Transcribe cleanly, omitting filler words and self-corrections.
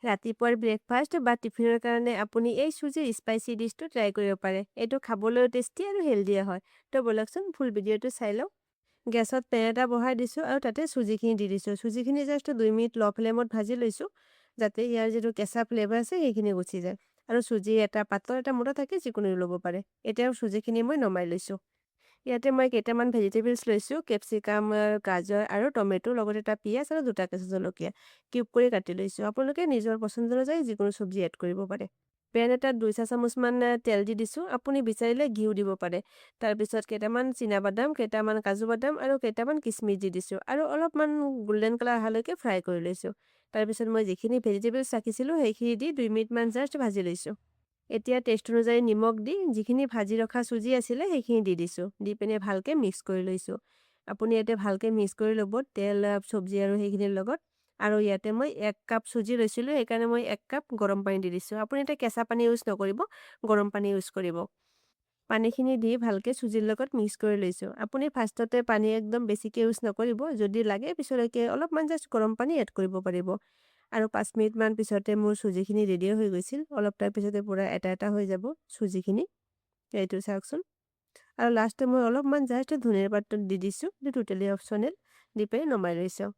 ৰাতিপুৱাৰ ব্ৰেকফাষ্ট বা টিফিনৰ কাৰণে আপুনি এই চুজিৰ স্পাইচি ডিছটো ট্ৰাই কৰিব পাৰে। এইটো খাবলৈও টেষ্টি আৰু হেল্ডিও হয়। তো ব'লকচোন, ফুল ভিডিঅ'টো চাই লওঁ। গেছত পেন এটা বহাই দিছোঁ আৰু তাতে চুজিখিনি দি দিছোঁ। চুজিখিনি জাষ্ট 2 মিনিট ল' ফ্লেমত ভাজি লৈছোঁ, যাতে ইয়াৰ যিটো কেঁচা ফ্লেভাৰ আছে, সেইখিনি গুচি যায়। আৰু চুজি এটা পাতল, এটা মোটা থাকে, যিকোনো ল'ব পাৰে। এতিয়া চুজিখিনি মই নমাই লৈছোঁ। ইয়াতে মই কেইটামান ভেজিটেবলছ লৈছোঁ, কেপচিকাম, গাজৰ আৰু টমেটো, লগতে এটা পিঁয়াজ আৰু দুটা কেঁচা জলকীয়া কিউব কৰি কাটি লৈছোঁ। আপোনালোকে নিজৰ পচন্দ অনুযায়ী যিকোনো চব্জি এড কৰিব পাৰে। পেন এটাত 2 চাহ চামুচমান তেল দি দিছোঁ। আপুনি বিচাৰিলে ঘিউ দিব পাৰে। তাৰপিছত কেইটামান চীনাবাদাম, কেইটামান কাজু বাদাম আৰু কেইটামান কিচমিচ দি দিছোঁ আৰু অলপমান গল্ডেন কালাৰ অহালৈকে ফ্ৰাই কৰি লৈছোঁ। তাৰপিছত মই যিখিনি ভেজিটেবলছ ৰাখিছিলোঁ, সেইখিনি দি 2 মিনিটমান জাষ্ট ভাজি লৈছোঁ। এতিয়া টেষ্ট অনুযায়ী নিমখ দি যিখিনি ভাজি ৰখা চুজি আছিলে, সেইখিনি দি দিছোঁ। দি পিনে ভালকৈ মিক্স কৰি লৈছোঁ। আপুনি ইয়াতে ভালকৈ মিক্স কৰি ল'ব তেল, চব্জি আৰু সেইখিনিৰ লগত। আৰু ইয়াতে মই 1 কাপ চুজি লৈছিলোঁ, সেইকাৰণে মই 1 কাপ গৰম পানী দি দিছোঁ। আপুনি ইয়াতে কেঁচা পানী ইউজ নকৰিব, গৰম পানী ইউজ কৰিব। পানীখিনি দি ভালকৈ চুজিৰ লগত মিক্স কৰি লৈছোঁ। আপুনি ফাৰ্ষ্টতে পানী একদম বেছিকৈ ইউজ নকৰিব। যদি লাগে, পিছলৈকে অলপমান জাষ্ট গৰম পানী এড কৰিব পাৰিব। আৰু 5 মিনিটমান পিছতে মোৰ চুজিখিনি ৰেডি হৈ গৈছিল। অলপ টাইম পিছতে পূৰা এটা এটা হৈ যাব চুজিখিনি। এইটো চাওকচোন। আৰু লাষ্টে মই অলপমান জাষ্ট ধনিয়াৰ পাতটো দি দিছোঁ। এইটো টোটেলি অপশ্যনেল। দি পেলাই নমাই লৈছোঁ।